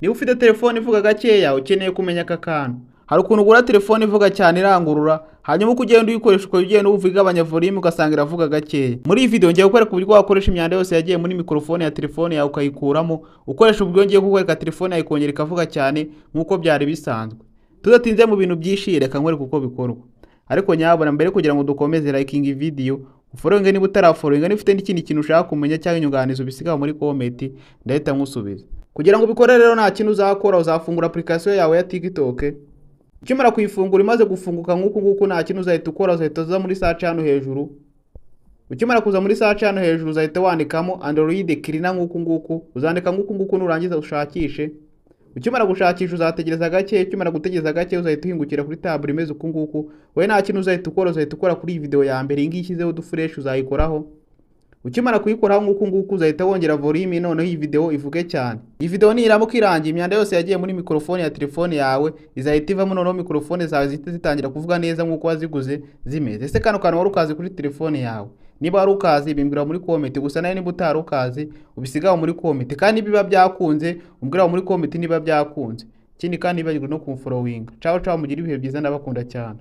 Niba ufite telefone ivuga gakeya, ukeneye kumenya aka kantu. Hari ukuntu ugura telefone ivuga cyane irangurura, hanyuma uko ugenda uyikoresha ukaba ugenda wumva igabanya volume, ugasanga iravuga gakeya. Muri iyi video ngiye kukwereka uburyo wakoresha imyanda yose yagiye muri mikorofone ya telefone yawe ukayikuramo, ukoresha uburyo ngiye kukwereka, telefone yawe ikongera ikavuga cyane nk'uko byari bisanzwe. Tudatinze mu bintu byinshi, reka nkwereke uko bikorwa. Ariko nyabona mbere kugira ngo dukomeze, likinga video, ufollowinge niba utarafollowinga. Niba ufite n'ikindi kintu ushaka kumenya cyangwa inyunganizi, ubisiga muri comment, ndahita nkusubiza. Kugira ngo ubikore rero, nta kintu uzakora, uzafungura application yawe ya TikTok. Ukimara kuyifungura, imaze gufunguka nk'uku nguku, nta kintu uzahita ukora, uzahita uza muri search hano hejuru. Ukimara kuza muri search hano hejuru, uzahita wandikamo Android Cleaner nk'uku nguku. Uzandika nk'uku nguku, nurangiza ushakishe. Ukimara gushakisha, uzategereza gake. Ukimara gutegereza gake, uzahita uhingukira kuri tableau imeze uku nguku. Wowe nta kintu uzahita ukora, uzahita ukora kuri iyi video ya mbere, iyi ngiyi ishyizeho udufureshi, uzayikoraho. Ukimara kuyikoraho nk'uku nguku, uzahita wongera volume, noneho iyi video ivuge cyane. Iyi video niramuka irangiye, imyanda yose yagiye muri mikorofone ya telefone yawe izahita ivamo, noneho mikorofone zawe zihita zitangira kuvuga neza nk'uko waziguze zimeze. Ese kano kantu wari ukazi kuri telefone yawe? Niba wari ukazi, bimbwira muri comment. Gusa nawe niba utari ukazi, ubisigaho muri comment. Kandi niba byakunze, umbwira muri comment niba byakunze. Ikindi kandi, nibagirwe no kumfollowinga. Ciao ciao, mugire ibihe byiza, ndabakunda cyane.